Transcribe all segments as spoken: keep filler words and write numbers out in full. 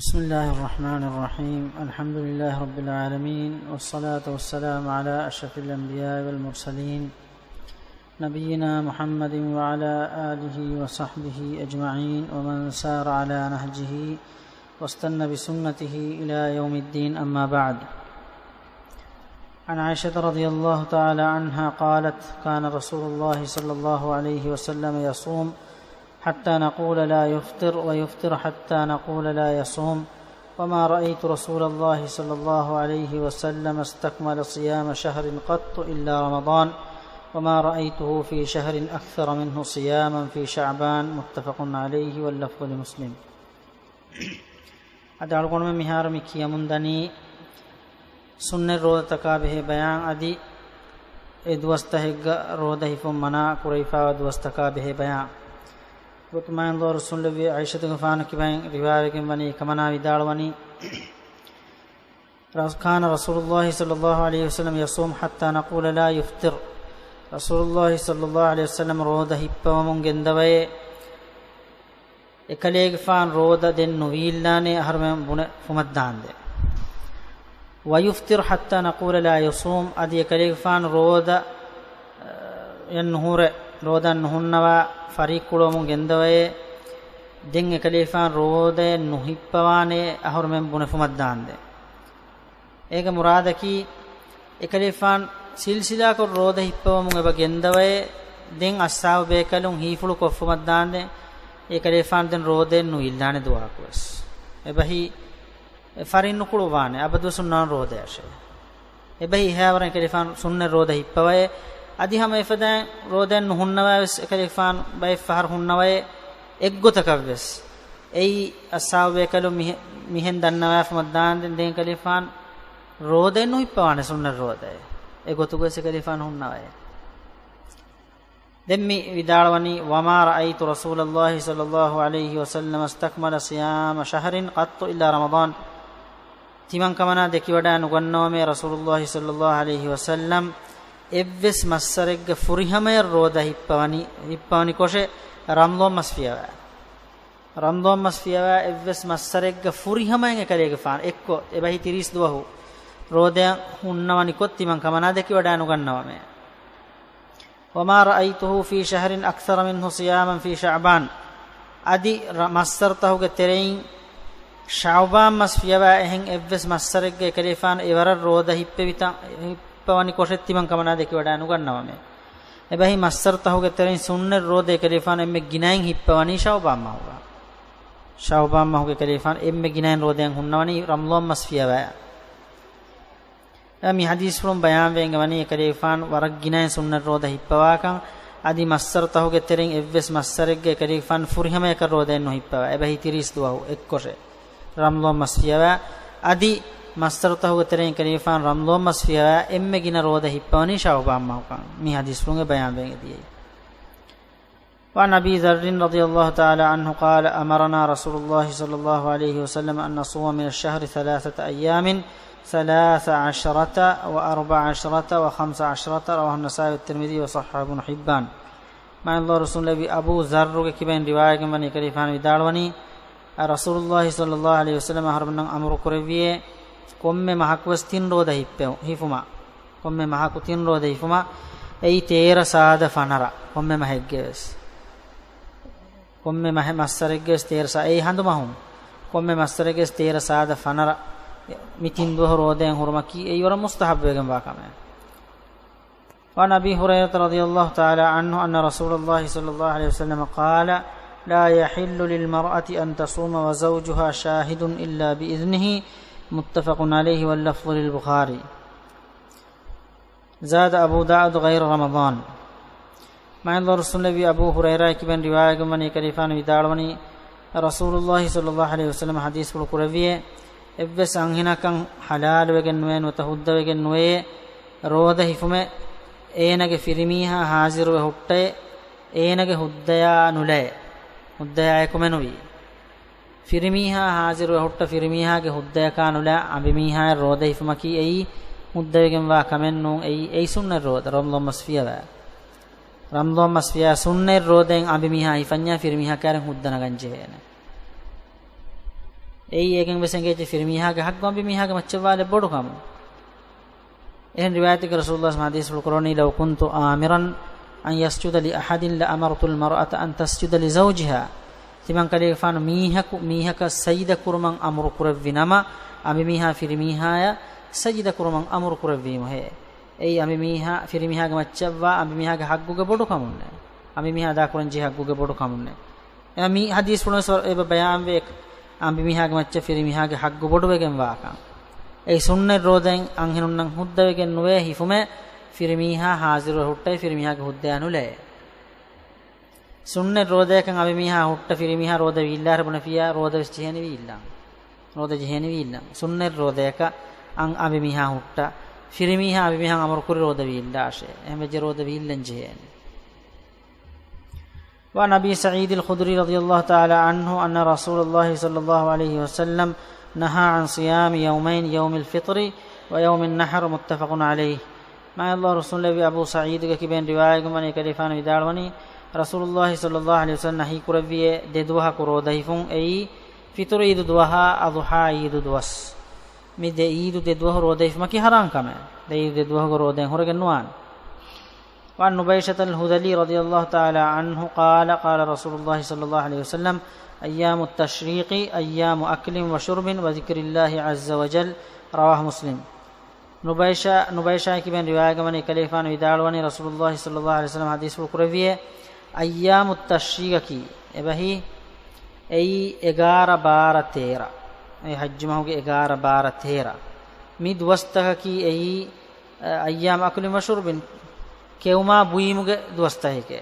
بسم الله الرحمن الرحيم. الحمد لله رب العالمين، والصلاة والسلام على أشرف الأنبياء والمرسلين، نبينا محمد وعلى آله وصحبه أجمعين، ومن سار على نهجه واستن بسنته إلى يوم الدين، أما بعد. عن عائشة رضي الله تعالى عنها قالت: كان رسول الله صلى الله عليه وسلم يصوم حتى نقول لا يفطر، ويفطر حتى نقول لا يصوم، وما رأيت رسول الله صلى الله عليه وسلم استكمل صيام شهر قط إلا رمضان، وما رأيته في شهر أكثر منه صياما في شعبان، متفق عليه، واللفظ لمسلم. އަދި އަޅުގަނޑުމެން މިހާރު މި ކިޔަމުން ދަނީ ސުންނަތް ރޯދަތަކާ ބެހޭ ބަޔާން، އަދި އެ ދުވަސްތަހެއްގަ ރޯދަ ހިފުން މަނާ ކުރެވިފާވާ ދުވަސްތަކާ ބެހޭ ބަޔާން. ގޮތުމާއިން ލޯ ރުއްސުންލެއްވި އައިޝަތުގެފާނު ކިބައިން ރިވާވެގެން ވަނީ އެކަމަނާ ވިދާޅުވަނީ، كان رسول الله صلى الله عليه وسلم يصوم حتى نقول لا يفطر. ރަސޫލުﷲ ޞައްލަﷲ ޢަލައިހި ވަސައްލަމަ ރޯދަ ހިއްޕަވަމުން ގެންދަވައޭ، އެކަލޭގެފާނު ރޯދަ ދެން ނުވީއްލާނެ އަހަރުމެން ބުނެ ފުމަށްދާންދެން. ويفطر حتى نقول لا يصوم، އަދި އެކަލޭގެފާނު ރޯދަ، އަ، އެއް ނުހުރެ، ރޯދަ ނުހުންނަވާ ފަރީއްކުޅުވަމުން ގެންދަވައޭ، ދެން އެކަލޭގެފާނު ރޯދައެއް ނުހިއްޕަވާނެ އަހަރުމެން ބުނެ ފުމަށްދާންދެން. އޭގެ މުރާދަކީ، އެކަލޭގެފާނު ސިލްސިލާކޮށް ރޯދަ ހިއްޕަވަމުން އެބަ ގެންދަވައޭ، ދެން އަޞްޙާބު ބޭކަލުން ހީފުޅު ކޮށްފުމަށްދާންދެން، އެކަލޭގެފާނު ދެން ރޯދައެއް ނުއިއްލާނެ ދުވަހަކުވެސް. އެބަހީ ފަރިން ނުކުޅުއްވާނެ، އަބަދުވެސް ހުންނާނެ ރޯދައަށޭ. އެބަހީ އެހާވަރަށް އެކަލޭގެފާނު ސުންނަތް ރޯދަ ހިއްޕަވައޭ، އަދި ހަމަ އެފަދައިން ރޯދައެއް ނުހުންނަވާވެސް އެކަލޭގެފާނު ބައެއް ފަހަރު ހުންނަވައޭ، އެއްގޮތަކަށްވެސް. އެއީ އަޞްޙާބު ބޭކަލުން މިހެ-، މިހެން ދަންނަވާފުމަށްދާންދެން ދެން އެކަލޭގެފާނު ރޯދައެއް ނުހިއްޕަވާނެ ސުންނަތް ރޯދައެއް. އެގޮތުގަވެސް އެކަލޭގެފާނު ހުންނަވައޭ. ދެން މި ވިދާޅުވަނީ، وما رأيت رسول الله صلى الله عليه وسلم استكمل صيام شهر قط إلا رمضان. ތިމަން ކަމަނާ ދެކިވަޑައި ނުގަންނަވަމޭ ރަސޫލުﷲ ޞައްލަﷲ ޢަލައިހި ވަސައްލަމަ އެއްވެސް މައްސަރެއްގަ ފުރިހަމަޔަށް ރޯދަ ހިއްޕަވަނި، ހިއްޕަވަނިކޮށެއް ރަމަޟާން މަސް ފިޔަވާ. ރަމަޟާން މަސް ފިޔަވާ އެއްވެސް މައްސަރެއްގަ ފުރިހަމަޔަށް އެކަލޭގެފާނު އެއްކޮށް، އެބަހީ ތިރީސް ދުވަހު ރޯދައަށް ހުންނަވަނިކޮށް ތިމަން ކަމަނާ ދެކިވަޑައި ނުގަންނަވަމޭ. وما رأيته في شهر أكثر منه صياما في شعبان. އަދި ރަ-، މައްސަރުތަހުގެ ތެރެއިން ޝަޢުބާން މަސް ފިޔަވާ އެހެން އެއްވެސް މައްސަރެއްގަ އެކަލޭގެފާނު އެވަރަށް ރޯދަ ހިއްޕެވިތަ-، ހިއްޕަވަނިކޮށެއް ތިމަން ކަމަނާ ދެކިވަޑައި ނުގަންނަވަމޭ. އެބަހީ މައްސަރުތަހުގެ ތެރެއިން ސުންނަތް ރޯދަ އެކަލޭގެފާނު އެންމެ ގިނައިން ހިއްޕަވަނީ ޝަޢުބާން މަހުގަ. ޝަޢުބާން މަހުގަ އެކަލޭގެފާނު އެންމެ ގިނައިން ރޯދައިން ހުންނަވަނީ ރަމަޟާން މަސް ފިޔަވާ. އެ މި ޙަދީޘްފުޅުން ބަޔާންވެގެން ވަނީ އެކަލޭގެފާނު ވަރަށް ގިނައިން ސުންނަތް ރޯދަ ހިއްޕަވާކަން، އަދި މައްސަރުތަހުގެ ތެރެއިން އެއްވެސް މައްސަރެއްގަ އެކަލޭގެފާނު ފުރިހަމަޔަކަށް ރޯދައެއް ނުހިއްޕަވާ، އެބަހީ ތިރީސް ދުވަހު އެއްކޮށެއް ރަމަޟާން މަސް ފިޔަވާ، އަދި މައްސަރުތަހުގެ ތެރެއިން އެކަލޭގެފާނު ރަމަޟާން މަސް ފިޔަވާ އެންމެ ގިނަ ރޯދަ ހިއްޕަވަނީ ޝަޢުބާން މަހުކަން މި ޙަދީޘްފުޅުން އެ ބަޔާންވެގެން ދިޔައީ. وعن أبي ذر رضي الله تعالى عنه قال: أمرنا رسول الله صلى الله عليه وسلم أن نصوم من الشهر ثلاثة أيام، ثلاث عشرة وأربع عشرة وخمس عشرة، رواه النسائي والترمذي وصححه ابن حبان. މާތް ﷲ ރުއްސުންލެއްވި އަބޫ ޛައްރުގެ ކިބައިން ރިވާޔަތްވެގެން ވަނީ އެކަލޭގެފާނު ވިދާޅުވަނީ، އަ، ރަސޫލުﷲ ޞައްލަﷲ ޢަލައިހި ވަސައްލަމަ އަހަރުމެންނަށް އަމުރު ކުރެއްވިއޭ، ކޮންމެ މަހަކުވެސް ތިން ރޯދަ ހިއްޕެވު-، ހިފުމަށް. ކޮންމެ މަހަކު ތިން ރޯދަ ހިފުމަށް، އެއީ ތޭރަ ސާދަ ފަނަރަ. ކޮންމެ މަހެއްގެވެސް، ކޮންމެ މަހެއް މައްސަރެއްގެވެސް ތޭރަ ސާ-، އެއީ ހަނދުމަހުން. ކޮންމެ މައްސަރެއްގެވެސް ތޭރަ ސާދަ ފަނަރަ މި ތިން ދުވަހު ރޯދައިން ހުރުމަކީ އެއީ ވަރަށް މުސްތަޙައްބުވެގެންވާ ކަމެއް. وعن أبي هريرة رضي الله تعالى عنه أن رسول الله صلى الله عليه وسلم قال: لا يحل للمرأة أن تصوم وزوجها شاهد إلا بإذنه، متفق عليه واللفظ للبخاري. زاد أبو داود غير رمضان. މާތް ﷲ ރުއްސުންލެއްވި އަބޫ ހުރައިރާގެ ކިބައިން ރިވާޔަތްވެގެން ވަނީ އެކަލޭގެފާނު ވިދާޅުވަނީ، ރަސޫލުﷲ ޞައްލަﷲ ޢަލައިހި ވަސައްލަމަ ޙަދީޘްފުޅު ކުރެއްވިއޭ، އެއްވެސް އަންހެނަކަށް ޙަލާލުވެގެން ނުވޭ، ނުވަތަ ހުއްދަވެގެން ނުވެޔޭ، ރޯދަ ހިފުމެއް އޭނަގެ ފިރިމީހާ ޙާޟިރުވެ ހުއްޓައޭ، އޭނަގެ ހުއްދަޔާ ނުލައެ، ހުއްދަޔާއެކު މެނުވީ. ފިރިމީހާ ޙާޟިރުވެ ހުއްޓަ ފިރިމީހާގެ ހުއްދަޔަކާ ނުލާ އަނބިމީހާއަށް ރޯދަ ހިފުމަކީ އެއީ ހުއްދަވެގެންވާ ކަމެއް ނޫން. އެއީ، އެއީ ސުންނަތް ރޯދަ، ރަމަޟާން މަސް ފިޔަވާ. ރަމަޟާން މަސް ފިޔާ ސުންނަތް ރޯދައިން އަނބިމީހާ ހިފަންޏާ ފިރިމީހާ ކައިރިން ހުއްދަ ނަގަން ޖެހޭނެ. އެއީ އޭގެން ވެސް އެނގޭ ތި ފިރިމީހާގެ ޙައްޤު އަނބިމީހާގެ މައްޗަށްވާލެއް ބޮޑުކަމުން. އެހެން ރިވާޔަތެއްގަ ރަސޫލުﷲ ޙަދީޘްފުޅު ކުރަވަނީ، لو كنت آمرا أن يسجد لأحد لأمرت المرأة أن تسجد لزوجها. ތިމަން ކަލޭގެފާނު މީހަކު މީހަކަށް ސަޖިދަ ކުރުމަށް އަމުރު ކުރެއްވި ނަމަ، އަނބިމީހާ ފިރިމީހާޔަށް ސަޖިދަ ކުރުމަށް އަމުރު ކުރެއްވީމުހޭ. އެއީ އަނބިމީހާ ފިރިމީހާގެ މައްޗަށްވާ އަނބިމީހާގެ ޙައްޤުގެ ބޮޑުކަމުންނޭ. އަނބިމީހާ އަދާކުރަންޖެހޭ ޙައްޤުގެ ބޮޑުކަމުންނޭ. އެ މި ޙަދީޘްފުޅުން ވެސް އެބަ ބަޔާންވޭ، އަނބިމީހާގެ މައްޗަށް ފިރިމީހާގެ ޙައްޤު ބޮޑުވެގެން ވާކަން. އެއީ ސުންނަތް ރޯދައިން އަންހެނުންނަށް ހުއްދަވެގެން ނުވޭ ހިފުމެއް ފިރިމީހާ ޙާޟިރުވެ ހުއްޓައި ފިރިމީހާގެ ހުއްދަޔާ ނުލައޭ. ސުންނަތް ރޯދަޔަކަށް އަނބިމީހާ ހުއްޓަ ފިރިމީހާ ރޯދަ ވީއްލާހަރު ބުނެފިޔާ ރޯދަ ވެސް ޖެހޭނެ ވީއްލާން. ރޯދަ ޖެހޭނެ ވީއްލާން. ސުންނަތް ރޯދަޔަކަށް އަން އަނބިމީހާ ހުއްޓަ ފިރިމީހާ އަނބިމީހާ އަމުރުކުރި ރޯދަ ވީއްލާށޭ. އެހެންވެއްޖެ ރޯދަ ވީއްލަން ޖެހޭނެ. وعن أبي سعيد الخدري رضي الله تعالى عنه أن رسول الله صلى الله عليه وسلم نهى عن صيام يومين، يوم الفطر ويوم النحر، متفق عليه. މާތް ﷲ ރުއްސުންލެއްވި އަބޫ ސަޢީދުގެ ކިބައިން ރިވާޔަތްވަނީ، ކަލޭގެފާނު ވިދާޅުވަނީ، ރަސޫލުﷲ ޞައްލަﷲ ޢަލައިހި ވަސައްލަމް ނަހީ ކުރެއްވިއޭ ދެ ދުވަހަކު ރޯދަ ހިފުން، އެއީ ފިޠުރު ޢީދު ދުވަހާ އަޟުޙާ ޢީދު ދުވަސް. މި ދެ ޢީދު ދެ ދުވަހު ރޯދަ ހިފުމަކީ ޙަރާމް ކަމެއް. ދެ ޢީދު ދެ ދުވަހުގެ ރޯދައިން ހުރެގެން ނުވާނެ. وعن نبيشة الهذلي رضي الله تعالى عنه قال، قال رسول الله صلى الله عليه وسلم، أيام التشريق أيام أكل وشرب وذكر الله عز وجل. رواه مسلم. ނުބައިޝާ، ނުބައިޝާގެ ކިބައިން ރިވާޔަތްވަނީ، ކަލޭގެފާނު ވިދާޅުވަނީ، ރަސޫލުﷲ ޞައްލަﷲ ޢަލައިހި ވަސައްލަމް ޙަދީޘްފުޅު ކުރެއްވިއޭ، އައްޔާމު ތަޝްރީޤަކީ އެބަހީ، އެއީ އެގާރަ، ބާރަ، ތޭރަ. އެ ޙައްޖު މަހުގެ އެގާރަ، ބާރަ، ތޭރަ. މި ދުވަސްތަކަކީ އެއީ، އައްޔާމު އަކުލިން ވަޝުރުބިން، ކެއުމާ ބުއީމުގެ ދުވަސްތަކެކޭ.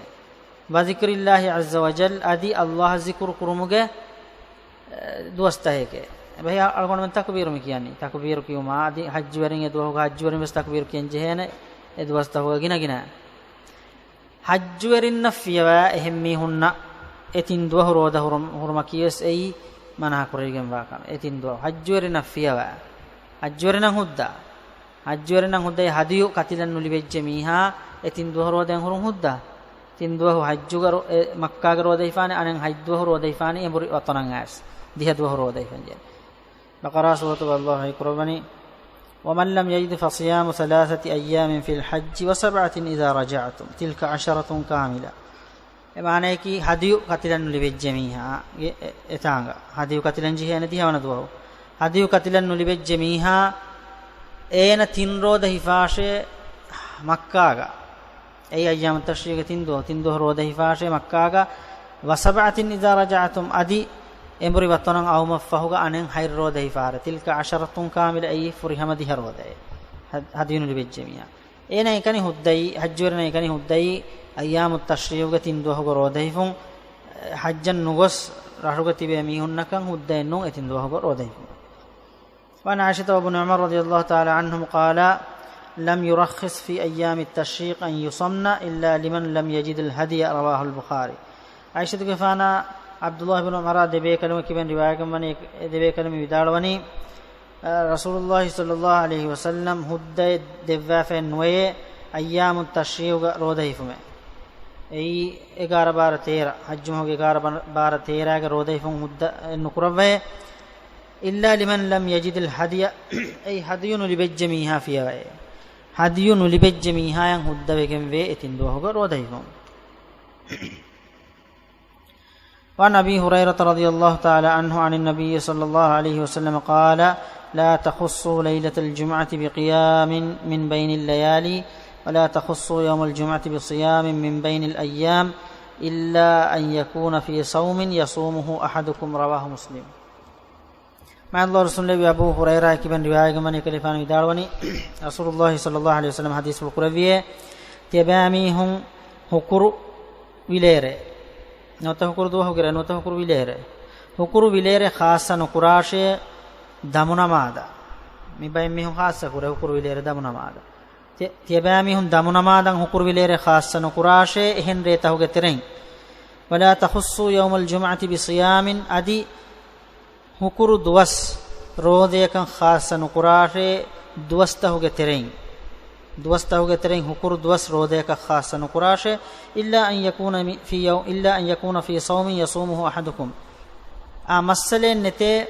ވަޒިކްރިﷲ ޢައްޒަ ވަޖަލް، އަދި ﷲ އަށް ޒިކުރު ކުރުމުގެ، އެ، ދުވަސްތަކެކޭ. އެބަހީ އަޅުގަނޑުމެން ތަކުބީރު މި ކިޔަނީ. ތަކުބީރު ކިޔުމާ އަދި ޙައްޖުވެރިން އެ ދުވަހުގަ ޙައްޖުވެރިން ވެސް ތަކުބީރު ކިޔަން ޖެހޭނެ އެ ދުވަސްތަކުގަ ގިނަ ގިނަ. ޙައްޖުވެރިންނަށް ފިޔަވާ އެހެން މީހުންނަށް އެ ތިން ދުވަހު ރޯދަ ހުރުމަ-، ހުރުމަކީ ވެސް އެއީ މަނާ ކުރެވިގެންވާ ކަމެއް. އެ ތިން ދުވަހު ޙައްޖުވެރިންނަށް ފިޔަވާ. ޙައްޖުވެރިންނަށް ހުއްދަ. ޙައްޖުވެރިންނަށް ހުއްދައި ޙަދިޔު ކަތިލަން ނުލިބެއްޖެ މީހާ އެ ތިން ދުވަހު ރޯދައިން ހުރުން ހުއްދަ. ތިން ދުވަހު ޙައްޖުގަ ރޯ-، އެ މައްކާގަ ރޯދަ ހިފާނެ، އަނެއް ހަތް ދުވަހު ރޯދަ ހިފާނެ، އެނބުރި ވަޠަނަށް އައިސް ދިހަ ދުވަހު ރޯދަ ހިފަންޖެހޭ. ބަޤަރާ ސޫރަތުގަ ﷲ ވަޙީ ކުރައްވަނީ، ومن لم يجد فصيام ثلاثة أيام في الحج وسبعة إذا رجعتم تلك عشرة كاملة. އެ މާނަޔަކީ ހަދިޔު ކަތިލަން ނުލިބެއްޖެ މީހާގެ އެ-، އެތާނގަ. ހަދިޔު ކަތިލަން ޖެހޭނެ ދިހަވަނަ ދުވަހު. ހަދިޔު ކަތިލަން ނުލިބެއްޖެ މީހާ އޭނަ ތިން ރޯދަ ހިފާށޭ މައްކާގަ. އެއީ އައްޔާމު ތަޝްރީޤުގެ ތިން ދުވަހު، ތިން ދުވަހު ރޯދަ ހިފާށޭ މައްކާގަ. وسبعة إذا رجعتم، އަދި އެނބުރި ވަޠަނަށް އައުމަށް ފަހުގަ އަނެއް ހަތް ރޯދަ ހިފާށޭ. تلك عشرة كاملة، އެއީ ފުރިހަމަ ދިހަ ރޯދައޭ. ހަ-، ހަދިޔު ނުލިބެއްޖެ މީހާ. އޭނަ އެކަނި ހުއްދައީ، ޙައްޖުވެރިންނަށް އެކަނި ހުއްދައީ، އައްޔާމު ތަޝްރީޤުގެ ތިން ދުވަހުގެ ރޯދަ ހިފުން، ޙައްޖަށް ނުގޮސް ރަށުގަ ތިބޭ މީހުންނަކަށް ހުއްދައެއް ނޫން އެ ތިން ދުވަހުގެ ރޯދަ ހިފުން. وعن عائشة وابن عمر رضي الله تعالى عنهم قالا، لم يرخص في أيام التشريق أن يصمن إلا لمن لم يجد الهدي. رواه البخاري. ޢާއިޝަތުގެފާނާ ޢަބްދުﷲ ބިން ޢުމަރާ ދެބޭކަލުންގެ ކިބައިން ރިވާޔަތްވަނީ، އެ ދެބޭކަލުން މި ވިދާޅުވަނީ، ރަސޫލުﷲ ޞައްލަﷲ ޢަލައިހި ވަސައްލަމް ހުއްދައެއް ދެއްވާފައެއް ނުވެޔޭ އައްޔާމު ތަޝްރީޤުގަ ރޯދަ ހިފުމެއް. އެއީ އެގާރަ ބާރަ ތޭރަ، ޙައްޖު މަހުގެ އެގާރަ ބާރަ ތޭރައިގެ ރޯދަ ހިފުން ހުއްދައެއް ނުކުރައްވައޭ. إلا لمن لم يجد الهدي، އެއީ ހަދިޔު ނުލިބެއްޖެ މީހާ ފިޔަވައޭ. ހަދިޔު ނުލިބެއްޖެ މީހާޔަށް ހުއްދަވެގެންވޭ އެ ތިން ދުވަހުގަ ރޯދަ ހިފުން. وعن أبي هريرة رضي الله تعالى عنه عن النبي صلى الله عليه وسلم قال، لا تخصوا ليلة الجمعة بقيام من بين الليالي، ولا تخصوا يوم الجمعة بصيام من بين الأيام، إلا أن يكون في صوم يصومه أحدكم. رواه مسلم. މާތް ﷲ ރުއްސުންލެއްވި އަބޫ ހުރައިރާ ކިބައިން ރިވާޔަތްވަނީ، ކަލޭގެފާނު ވިދާޅުވަނީ، ރަސޫލުﷲ ޞައްލަﷲ ޢަލައިހި ވަސައްލަމް ޙަދީޘްފުޅު ކުރެއްވިއޭ، ތިޔަބައިމީހުން ހުކުރު ވިލޭރޭ، ނުވަތަ ހުކުރު ދުވަހުގެ ރޭ، ނުވަތަ ހުކުރު ވިލޭރޭ، ހުކުރު ވިލޭރޭ ޚާއްޞަ ނުކުރާށޭ ދަމުނަމާދަށް. މި ބައެއް މީހުން ޚާއްޞަ ކުރޭ ހުކުރު ވިލޭރޭ ދަމުނަމާދަށް. ތި-، ތިޔަބައިމީހުން ދަމުނަމާދަށް ހުކުރު ވިލޭރޭ ޚާއްޞަ ނުކުރާށޭ އެހެން ރޭތަހުގެ ތެރެއިން. ولا تخصوا يوم الجمعة بصيام، އަދި ހުކުރު ދުވަސް ރޯދަޔަކަށް ޚާއްޞަ ނުކުރާށޭ، ދުވަސްތަހުގެ ތެރެއިން، ދުވަސްތަހުގެ ތެރެއިން ހުކުރު ދުވަސް ރޯދަޔަކަށް ޚާއްޞަ ނުކުރާށޭ، إلا أن يكون في يو-، إلا أن يكون في صوم يصومه أحدكم. އާ، މައްސަލައެއް ނެތޭ،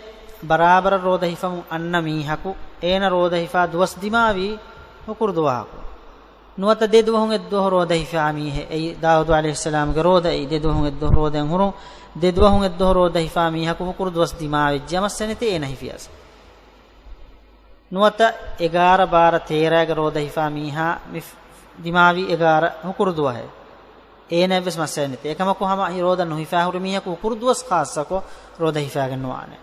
ބަރާބަރަށް ރޯދަ ހިފަމުން އަންނަ މީހަކު، އޭނަ ރޯދަ ހިފާ ދުވަސް ދިމާވީ ހުކުރު ދުވަހަކު. ނުވަތަ ދެ ދުވަހުން އެއްދުވަހު ރޯދަ ހިފާ މީހެއް، އެއީ ދާއޫދު ޢަލައިހިއްސަލާމްގެ ރޯދައީ، ދެ ދުވަހުން އެއްދުވަހު ރޯދައިން ހުރުން، ދެ ދުވަހުން އެއްދުވަހު ރޯދަ ހިފާ މީހަކު ހުކުރު ދުވަސް ދިމާވެއްޖެ، މައްސަލަ ނެތޭ އޭނަ ހިފިޔަސް. ނުވަތަ އެގާރަ ބާރަ ތޭރަގެ ރޯދަ ހިފާ މީހާ މި ދިމާވީ އެގާރަ ހުކުރު ދުވަހެއް. އޭނައަށްވެސް މައްސަލަ ނެތޭ. އެކަމަކު ހަމަ ހި ރޯދަ ނުހިފާ ހުރި މީހަކު ހުކުރު ދުވަސް ޚާއްޞަކޮށް ރޯދަ ހިފާގެން ނުވާނެ.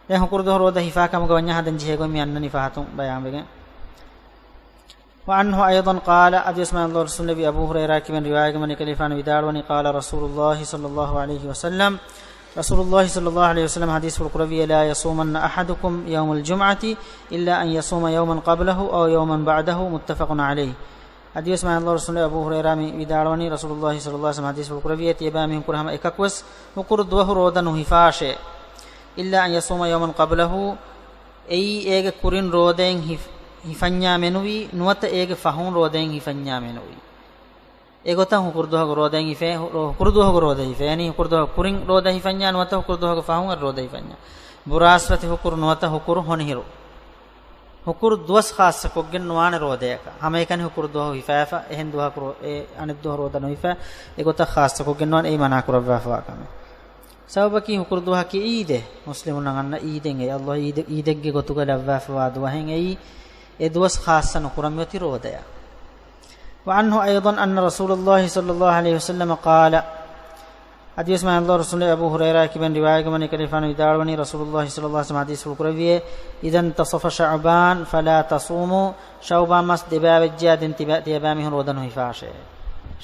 ދެން ހުކުރު ދުވަހު ރޯދަ ހިފާ ކަމުގަ ވަންޏާ ހަދަން ޖެހޭ ގޮތް މި އަންނަނީ ފަހަތުން ބަޔާންވެގެން. وعنه أيضا قال، އަދިވެސް މާތް ރަސޫލު ނަބީ އަބޫ ހުރައިރާ ކިބެން ރިވާޔަތްވަނީ ކަލޭފާނު ވިދާޅުވަނީ، قال رسول الله صلى الله عليه وسلم، ރަސޫލުﷲ ޞައްލަﷲ ޢަލައިހި ވަސައްލަމަ ޙަދީޘްފުޅު ކުރެއްވިއޭ، لا يصومن أحدكم يوم الجمعة إلا أن يصوم يوما قبله أو يوما بعده، متفق عليه. އަދިވެސް މާތް ރަސޫލު ނަބީ އަބޫ ހުރައިރާ މި ވިދާޅުވަނީ، ރަސޫލުﷲ ޞައްލަﷲ ޢަލައިހި ވަސައްލަމަ ޙަދީޘްފުޅު ކުރެއްވިއޭ، ތިޔަބައިމީހުން ކުރެ ހަމަ އެކަކުވެސް ހުކުރު ދުވަހު ރޯދަ ނުހިފާށޭ. إلا أن يصوم يوما قبله، އެއީ އޭގެ ކުރިން ރޯދައިން ހިފް-، ހިފަންޏާ މެނުވީ، ނުވަތަ އޭގެ ފަހުން ރޯދައިން ހިފަންޏާ މެނުވީ. އެގޮތަށް ހުކުރު ދުވަހުގެ ރޯދައިން ހިފޭ، ހު-، ހުކުރު ދުވަހުގެ ރޯދަ ހިފޭ. އެނީ ހުކުރު ދުވަހު ކުރިން ރޯދަ ހިފަންޏާ ނުވަތަ ހުކުރު ދުވަހުގެ ފަހުން އަށް ރޯދަ ހިފަންޏާ. ބުރާސްފަތި ހުކުރު ނުވަތަ ހުކުރު ހޮނިހިރު. ހުކުރު ދުވަސް ޚާއްޞަކޮށްގެން ނުވާނެ ރޯދަޔަކަށް. ހަމައެކަނި ހުކުރު ދުވަހު ހިފާފަ، އެހެން ދުވަހަކު ރޯ-، އެ އަނެއް ދުވަހު ރޯދަ ނުހިފާ، އެގޮތަށް ޚާއްޞަކޮށްގެން ނުވާނެ، އެއީ މަނާ ކުރައްވާފަވާ ކަމެއް. ސަބަބަކީ ހުކުރު ދުވަހަކީ އީދެއް. މުސްލިމުންނަށް އަންނަ އީދެއް އެއީ. ﷲ އީދެއް، އީދެއްގެ ގޮތުގަ ލައްވާފަވާ ދުވަހެއް އެއީ. އެ ދުވަސް ޚާއްޞަ ނުކުރަން މިއޮތީ ރޯދަޔަށް. وعنه أيضا أن رسول الله صلى الله عليه وسلم قال، އަދިވެސް މާތް ރަސޫލު ނަބީ އަބޫ ހުރައިރާ ކިބެން ރިވާޔަތްވަނީ ކަލޭފާނު ވިދާޅުވަނީ، ރަސޫލުﷲ ޞައްލަﷲ ޢަލައިހި ވަސައްލަމަ ޙަދީޘްފުޅު ކުރެއްވިއޭ، إذا انتصف شعبان فلا تصوموا، ޝަޢުބާން މަސް ދެބައިވެއްޖެޔާ ދެން ތިބަ-، ތިޔަބައިމީހުން ރޯދަ ނުހިފާށޭ.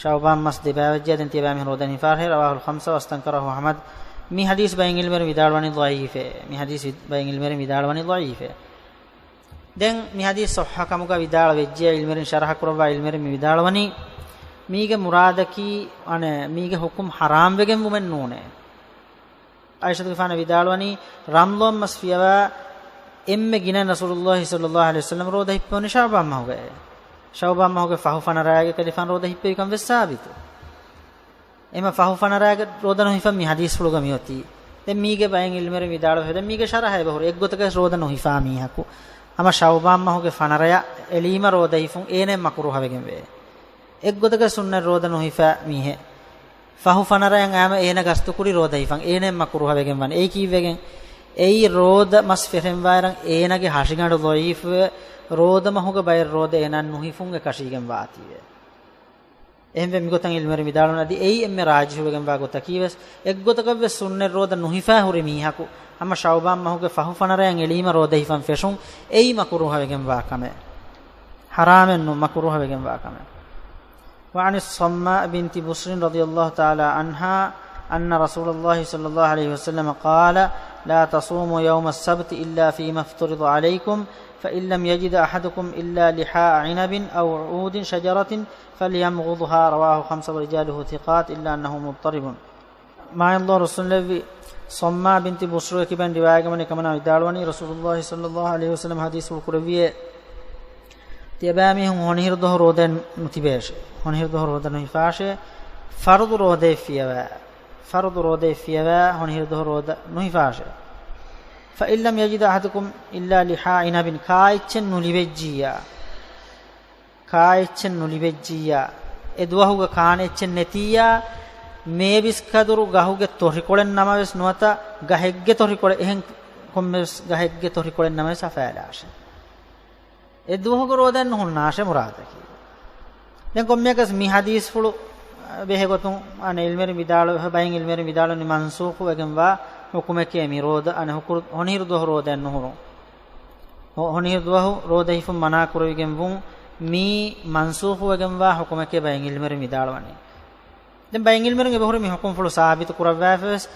ޝަޢުބާން މަސް ދެބައިވެއްޖެޔާ ދެން ތިޔަބައިމީހުން ރޯދަ ނުހިފާށޭ. رواه الخمسة واستنكره أحمد. މި ޙަދީޘް ބައެއް ޢިލްމުވެރިން ވިދާޅުވަނީ ޟަޢީފޭ. މި ޙަދީޘް ވި-، ބައެއް ޢިލްމުވެރިން ވިދާޅުވަނީ ޟަޢީފޭ. ދެން މި ޙަދީޘް ޞައްޙަ ކަމުގަ ވިދާޅު ވެއްޖެޔާ ޢިލްމުވެރިން ޝަރަޙަ ކުރައްވާ ޢިލްމުވެރިން މި ވިދާޅުވަނީ، މީގެ މުރާދަކީ، އަނެއް، މީގެ ޙުކުމް ޙަރާމްވެގެން ވުމެއް ނޫނޭ. ޢާއިޝަތުގެފާނު ވިދާޅުވަނީ، ރަމަޟާން މަސް ފިޔަވާ އެންމެ ގިނަ ރަސޫލުﷲ ޞައްލަﷲ ޢަލައިހި ވަސައްލަމަ ރޯދަ ހިއްޕެވުނީ ޝަޢުބާން މަހުގަ. ޝަޢުބާން މަހުގެ ފަހު ފަނަރައިގެ ކަލޭފާނު ރޯދަ ހިއްޕެވިކަން ވެސް ސާބިތު. އެމަ ފަހު ފަނަރައިގެ ރޯދަ ނުހިފަން މި ޙަދީޘްފުޅުގަ މިއޮތީ. ދެން މީގެ ބައެއް ޢިލްމުވެރިން ވިދާޅުވެފަ، ދެން މީގެ ޝަރަޙަ އެބަހުރި. އެއްގޮތަކަށް ރޯދަ ނުހިފާ މީހަކު ހަމަ ޝަޢުބާން މަހުގެ ފަނަރަޔަށް އެޅީމަ ރޯދަ ހިފުން އޭނައަށް މަކުރޫހަވެގެންވޭ. އެއްގޮތަކަށް ސުންނަތް ރޯދަ ނުހިފާ މީހެއް ފަހު ފަނަރަޔަށް އައިމަ އޭނަ ގަސްތުކުރި ރޯދަ ހިފަން އޭނައަށް މަކުރޫހަވެގެން ވާނެ. އެއީ ކީއްވެގެން؟ އެއީ ރޯދަ މަސް ފެށެންވާއިރަށް އޭނަގެ ހަށިގަނޑު ޟަޢީފުވެ، ރޯދަ މަހުގަ ބައެއް ރޯދަ އޭނައަށް ނުހިފުން އެކަށީގެން ވާތީވެ. އެހެންވެ، މިގޮތަށް ޢިލްމުވެރިން ވިދާޅުވަނީ، އަދި އެއީ އެންމެ ރާޖިޙުވެގެންވާ ގޮތަކީވެސް، އެއްގޮތަކަށްވެސް ސުންނަތް ރޯދަ ނުހިފާ ހުރި މީހަކު ހަމަ ޝަޢުބާން މަހުގެ ފަހު ފަނަރަޔަށް އެޅީމަ ރޯދަ ހިފަން ފެށުން، އެއީ މަކުރޫހަވެގެންވާ ކަމެއް. ޙަރާމެއް ނޫން، މަކުރޫހަވެގެންވާ ކަމެއް. وعن الصماء بنت بسر رضي الله تعالى عنها أن رسول الله صلى الله عليه وسلم قال، لا تصوموا يوم السبت إلا فيما افترض عليكم، فإن لم يجد أحدكم إلا لحاء عنب أو عود شجرة فليمضغها، رواه خمسة ورجاله ثقات إلا أنه مضطرب. މާތް ރަސޫލު ނަބީ ޞައްމާ ބިންތި ބުސްރުގެ ކިބައިން ރިވާޔަތްވަނީ ކަމަނާ ވިދާޅުވަނީ، ރަސޫލުﷲ ޞައްލަﷲ ޢަލައިހި ވަސައްލަމަ ޙަދީޘްފުޅު ކުރެއްވިއޭ، ތިޔަބައިމީހުން ހޮނިހިރު ދުވަހު ރޯދައެއް ނުތިބޭށޭ. ހޮނިހިރު ދުވަހު ރޯދަ ނުހިފާށޭ. ފަރުޟު ރޯދައެއް ފިޔަވާ، ފަރުޟު ރޯދައެއް ފިޔަވާ ހޮނިހިރު ދުވަހު ރޯދަ ނުހިފާށޭ. فإن لم يجد أحدكم إلا لحاء عنب، ކާ އެއްޗެއް ނުލިބެއްޖިއްޔާ، ކާ އެއްޗެއް ނުލިބެއްޖިއްޔާ، އެ ދުވަހުގަ ކާނެ އެއްޗެއް ނެތިއްޔާ، މޭބިސް ކަދުރު ގަހުގެ ތޮށިކޮޅެއް ނަމަވެސް ނުވަތަ ގަހެއްގެ ތޮށިކޮޅެއް، އެހެން ކޮންމެވެސް ގަހެއްގެ ތޮށިކޮޅެއް ނަމަވެސް ހިފާލާށޭ. އެ ދުވަހުގެ ރޯދައެއް ނުހުންނާށޭ މުރާދަކީ. ދެން ކޮންމެއަކަސް މި ޙަދީޘްފުޅު ބެހޭގޮތުން، އަނެއް ޢިލްމުވެރިން ވިދާޅުވެފަ، ބައެއް ޢިލްމުވެރިން ވިދާޅުވަނީ މަންސޫޚުވެގެންވާ ޙުކުމެކޭ މި ރޯދަ، އަނެއް ހުކުރު-، ހޮނިހިރު ދުވަހު ރޯދައެއް ނުހުރުން. ހޮ-، ހޮނިހިރު ދުވަހު ރޯދަ ހިފުން މަނާ ކުރެވިގެންވުން މީ މަންސޫޚުވެގެންވާ ޙުކުމެކޭ ބައެއް ޢިލްމުވެރިން ވިދާޅުވަނީ. ދެން ބައެއް ޢިލްމުވެރިން އެބަހުރި މި ޙުކުމްފުޅު ސާބިތު ކުރައްވާފަވެސް،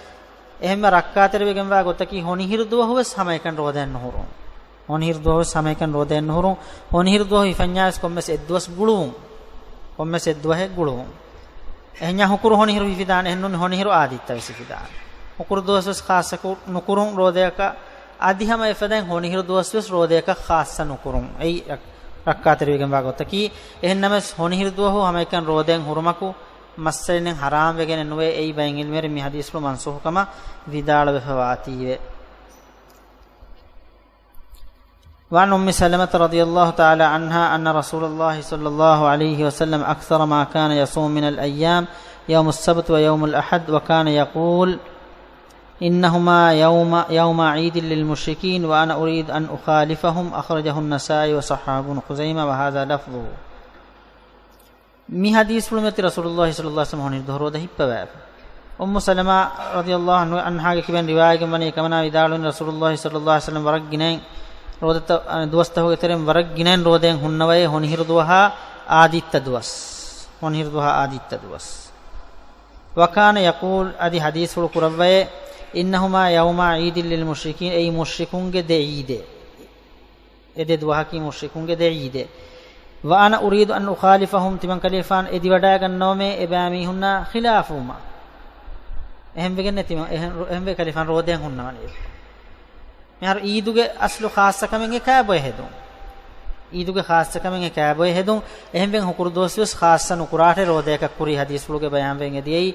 އެހެންމެ ރައްކާތެރިވެގެންވާ ގޮތަކީ ހޮނިހިރު ދުވަހުވެސް ހަމައެކަނި ރޯދައެއް ނުހުރުން. ހޮނިހިރު ދުވަހުވެސް ހަމައެކަނި ރޯދައެއް ނުހުރުން. ހޮނިހިރު ދުވަހު ހިފަންޏާވެސް ކޮންމެސް އެއްދުވަސް ގުޅުވުން. ކޮންމެސް އެއްދުވަހެއް ގުޅުވުން. އެހެންޏާ ހުކުރު ހޮނިހިރު ހިފިދާނެ، އެހެންނޫނީ ހޮނިހިރު އާދިއްތަވެސް ހިފިދާނެ. ހުކުރު ދުވަސްވެސް ޚާއްޞަ ކު-، ނުކުރުން ރޯދަޔަކަށް، އަދި ހަމަ އެފަދައިން ހޮނިހިރު ދުވަސްވެސް ރޯދަޔަކަށް ޚާއްޞަ ނުކުރުން. އެއީ ރައް-، ރައްކާތެރިވެގެންވާ ގޮތަކީ، އެހެންނަމަވެސް ހޮނިހިރު ދުވަހު ހަމައެކަނި ރޯދައެއް ހުރުމަކު މައްސަލައެއް ނެތް، ޙަރާމްވެގެނެއް ނުވޭ. އެއީ ބައެއް ޢިލްމުވެރިން މި ޙަދީޘްފުޅު މަންސޫޚުކަމަށް ވިދާޅުވެފަވާތީވެ. وعن أم سلمة رضي الله تعالى عنها أن رسول الله صلى الله عليه وسلم أكثر ما كان يصوم من الأيام يوم السبت ويوم الأحد، وكان يقول: إنهما يوم، يوم عيد للمشركين، وأنا أريد أن أخالفهم. أخرجه النسائي وصححه ابن خزيمة، وهذا لفظه. މި ޙަދީޘްފުޅު މަތި ރަސޫލުﷲ ޞައްލަﷲ ޢަލައިހި ވަސައްލަމަ ހޮނިހިރު ދުވަހު ރޯދަ ހިއްޕަވައިފަ. އުއްމު ސަލަމާ ރަޟިޔަﷲ ޢަންހާގެ ކިބައިން ރިވާޔަތްވެގެން ވަނީ، އެކަމަނާ ވިދާޅުވަނީ ރަސޫލުﷲ ޞައްލަﷲ ޢަލައިހި ވަސައްލަމަ ވަރަށް ގިނައިން ރޯދަތައް، އަ، ދުވަސްތަކުގެ ތެރެއިން ވަރަށް ގިނައިން ރޯދައިން ހުންނަވައޭ ހޮނިހިރު ދުވަހާ އާދިއްތަ ދުވަސް. ހޮނިހިރު ދުވަހާ އާދިއްތަ ދުވަސް. وكان يقول، އަދި ޙަދީޘްފުޅު ކުރައްވައޭ، إنهما يوما عيد للمشركين، އެއީ މުޝްރިކުންގެ ދެ ޢީދެއް. އެ ދެ ދުވަހަކީ މުޝްރިކުންގެ ދެ ޢީދެއް. وأنا أريد أن أخالفهم، ތިމަން ކަލޭފާން އެދިވަޑައިގަންނަވަމޭ އެބައިމީހުންނާ ޚިލާފުވުމަށް. އެހެންވެގެންނެ ތިމަން، އެހެން ރު-، އެހެންވެ ކަލޭފާން ރޯދައިން ހުންނަވަނީ. މިހާރު ޢީދުގެ އަސްލު ޚާއްޞަކަމެއް އެ ކާބޮއެ ހެދުން. ޢީދުގެ ޚާއްޞަކަމެއް އެ ކާބޮއެ ހެދުން. އެހެންވެގެން ހުކުރު ދުވަސްވެސް ޚާއްޞަ ނުކުރާށޭ ރޯދަޔަކަށް ކުރީ ޙަދީޘްފުޅުގެ ބަޔާންވެގެން އެދިޔައީ.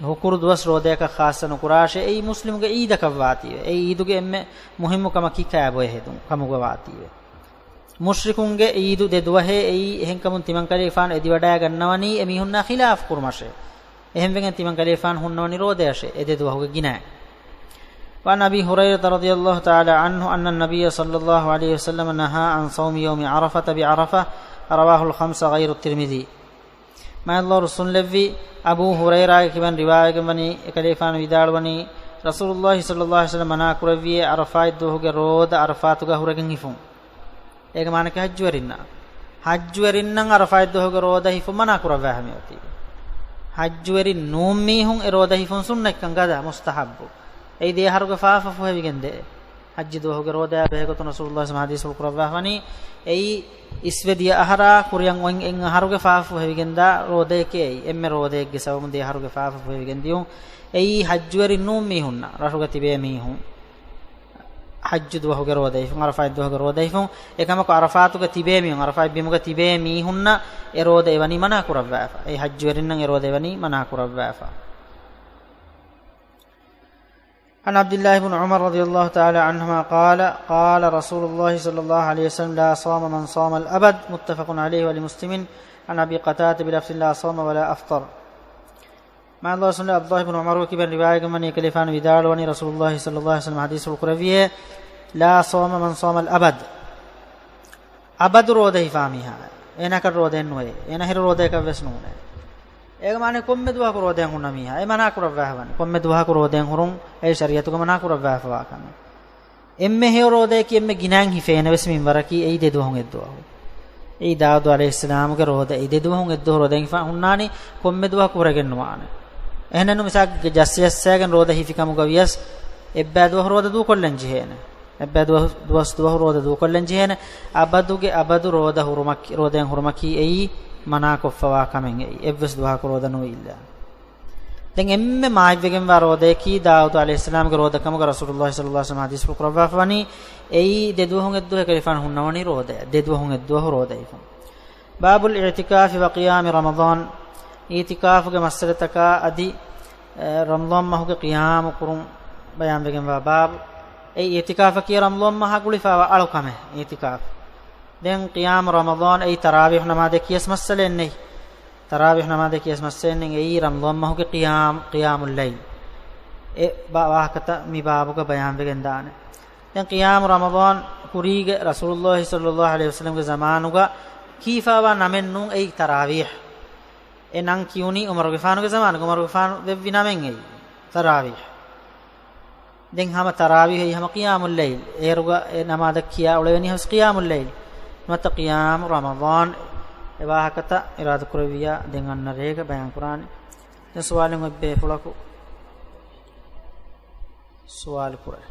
ހުކުރު ދުވަސް ރޯދަޔަކަށް ޚާއްޞަ ނުކުރާށޭ، އެއީ މުސްލިމުގެ ޢީދަކަށް ވާތީވެ. އެއީ ޢީދުގެ އެންމެ މުހިއްމު ކަމަކީ ކާބޮއެ ހެދުން ކަމުގަ ވާތީވެ. މުޝްރިކުންގެ ޢީދު ދެ ދުވަހޭ އެއީ، އެހެންކަމުން ތިމަން ކަލޭފާން އެދިވަޑައިގަންނަވަނީ އެމީހުންނާ ޚިލާފު ކުރުމަށޭ. އެހެންވެގެން ތިމަން ކަލޭފާން ހުންނަވަނީ ރޯދަޔަށޭ، އެ ދެ ދުވަހުގެ ގިނައިން. وعن أبي هريرة رضي الله تعالى عنه أن النبي صلى الله عليه وسلم نهى عن صوم يوم عرفة بعرفة، رواه الخمسة غير الترمذي. މާތްﷲ ރުއްސުންލެއްވި އަބޫ ހުރައިރާގެ ކިބައިން ރިވާވެގެން ވަނީ، އެކަލޭފާނު ވިދާޅުވަނީ، ރަސޫލުﷲ ޞައްލަﷲ ޢަލައިހި ވަސައްލަމަ މަނާ ކުރެއްވިއޭ ޢަރަފާތް ދުވަހުގެ ރޯދަ ޢަރަފާތުގަ ހުރެގެން ހިފުން. އޭގެ މާނައަކީ ޙައްޖުވެރިންނަށް، ޙައްޖުވެރިންނަށް ޢަރަފާތް ދުވަހުގެ ރޯދަ ހިފުން މަނާ ކުރައްވާފަ މިއޮތީ. ޙައްޖުވެރިން ނޫން މީހުން އެ ރޯދަ ހިފުން ސުންނަތްކަން ގަދަ، މުސްތަޙައްބު. އެއީ ދެ އަހަރުގެ ފާފަ ފުހެވިގެން ދޭ. ޙައްޖު ދުވަހުގެ ރޯދަޔާ ބެހޭގޮތުން ރަސޫލުﷲ ޞައްލަﷲ ޢަލައިހި ވަސައްލަމަ ޙަދީޘްފުޅު ކުރައްވާފަ ވަނީ، އެއީ އިސްވެ ދިޔަ އަހަރާ ކުރިއަށް އޮތް އެއް އަހަރުގެ ފާފަ ފުހެވިގެންދާ ރޯދައެކޭ އެއީ. އެންމެ ރޯދައެއްގެ ސަބަބުން ދެ އަހަރުގެ ފާފަ ފުހެވިގެން ދިޔުން. އެއީ ޙައްޖުވެރިން ނޫން މީހުންނަށް، ރަށުގަ ތިބޭ މީހުން. ޙައްޖު ދުވަހުގެ ރޯދަ ހިފުން، ޢަރަފާތް ދުވަހުގެ ރޯދަ ހިފުން، އެކަމަކު ޢަރަފާތުގަ ތިބޭ މީހުން، ޢަރަފާތް ބިމުގަ ތިބޭ މީހުންނަށް އެ ރޯދަ އެވަނީ މަނާ ކުރައްވާފަ. އެ ޙައްޖުވެރިންނަށް އެ ރޯދަ އެވަނީ މަނާ ކުރައްވާފަ. عن عبد الله بن عمر رضي الله تعالى عنهما قال، قال رسول الله صلى الله عليه وسلم، لا صام من صام الأبد، متفق عليه ولمسلم عن أبي قتادة بلفظ لا صام ولا أفطر. މާތްﷲ ރުއްސުންލެއްވި ޢަބްދުﷲ ބިން ޢުމަރުގެ ކިބައިން ރިވާޔަތްވެގެން ވަނީ، އެކަލޭފާނު ވިދާޅުވަނީ، ރަސޫލުﷲ ޞައްލަﷲ ޢަލައިހި ވަސައްލަމަ ޙަދީޘްފުޅު ކުރެއްވިއޭ، لا صام من صام الأبد. އަބަދު ރޯދަ ހިފާ މީހާ، އޭނަކަށް ރޯދައެއް ނުވޭ، އޭނަ ހިރު ރޯދައަކަށްވެސް ނޫނޭ. އޭގެ މާނައީ ކޮންމެ ދުވަހަކު ރޯދައެއް ހުންނަ މީހާ، އެ މަނާ ކުރައްވާފަ ވަނީ. ކޮންމެ ދުވަހަކު ރޯދައެއް ހުރުން، އެ ޝަރީޢަތުގަ މަނާ ކުރައްވާފަވާ ކަމެއް. އެންމެ ހެޔޮ ރޯދައަކީ އެންމެ ގިނައިން ހިފޭނެ ވެސް މިންވަރަކީ އެއީ ދެ ދުވަހުން އެއްދުވަހު. އެއީ ދާއޫދު ޢަލައިހިއްސަލާމުގެ ރޯދަ، އެއީ ދެ ދުވަހުން އެއްދުވަހު ރޯދައިން ހިފާ ހުންނާނީ ކޮންމެ ދުވަހަކު ހުރެގެން ނުވާނެ. އެހެނެއްނު މިސާލަކަށް ޖައްސަ ޖައްސައިގެން ރޯދަ ހިފި ކަމުގަ ވިޔަސް އެއްބައި ދުވަހު ރޯދަ ދޫކޮށްލަން ޖެހޭނެ. އެއްބައި ދުވަސް، ދުވަސް ދުވަހު ރޯދަ ދޫކޮށްލަން ޖެހޭނެ. އަބަދުގެ އަބަދު ރޯދަ ހުރުމަކީ، ރޯދައިން ހުރުމަކީ އެއީ މަނާކޮށްފަވާ ކަމެއް އެއީ. އެއްވެސް ދުވަހަކު ރޯދަ ނުވިއްލާ. ދެން އެންމެ މާތްވެގެންވާ ރޯދައަކީ ދާއޫދު ޢަލައިހިއްސަލާމުގެ ރޯދަ ކަމުގަ ރަސޫލުﷲ ޞައްލަﷲ ޢަލައިހި ވަސައްލަމަ ޙަދީޘްފުޅު ކުރައްވާފަ ވަނީ، އެއީ ދެ ދުވަހުން އެއްދުވަހު އެކަލޭފާނު ހުންނަވަނީ ރޯދަ، ދެ ދުވަހުން އެއްދުވަހު ރޯދަ ހިފުން. باب الاعتكاف وقيام رمضان، އިޢްތިކާފުގެ މައްސަލަތަކާ އަދި، އެ، ރަމަޟާން މަހުގެ ޤިޔާމު ކުރުން ބަޔާންވެގެންވާ ބާބު. އެއީ އިޢްތިކާފަކީ ރަމަޟާން މަހާ ގުޅިފައިވާ އަޅުކަމެއް އިޢްތިކާފު. ދެން ޤިޔާމު ރަމަޟާން އެއީ ތަރާވީޙު ނަމާދެއް ކިޔަސް މައްސަލައެއް ނެތް. ތަރާވީޙު ނަމާދެއް ކިޔަސް މައްސަލައެއް ނެތް. އެއީ ރަމަޟާން މަހުގެ ޤިޔާމް، ޤިޔާމުއްލައިލް. އެ ބާ-، ވާހަކަތައް މި ބާބުގަ ބަޔާންވެގެން ދާނެ. ދެން ޤިޔާމު ރަމަޟާން ކުރީގެ ރަސޫލުﷲ ޞައްލަﷲ ޢަލައިހި ވަސައްލަމްގެ ޒަމާނުގަ ކީފާވާ ނަމެއް ނޫން އެއީ ތަރާވީޙް. އެ ނަން ކިޔުނީ ޢުމަރުގެފާނުގެ ޒަމާނުގަ، ޢުމަރުގެފާނު ދެއްވި ނަމެއް އެއީ ތަރާވީޙް. ދެން ހަމަ ތަރާވީޙް އެއީ ހަމަ ޤިޔާމުއްލައިލް. އޭރުގަ އެ ނަމާދަށް ކިޔާ އުޅެވެނީ ހަމަ ޤިޔާމުއްލައިލް. ނުވަތަ ޤިޔާމު ރަމަޟާން އެ ވާހަކަތައް އިރާދަކުރެއްވިއްޔާ ދެން އަންނަ ރޭގަ ބަޔާންކުރާނެ. ދެން ސުވާލެއް އޮތް ބޭފުޅަކު ސުވާލު ކުރޭ.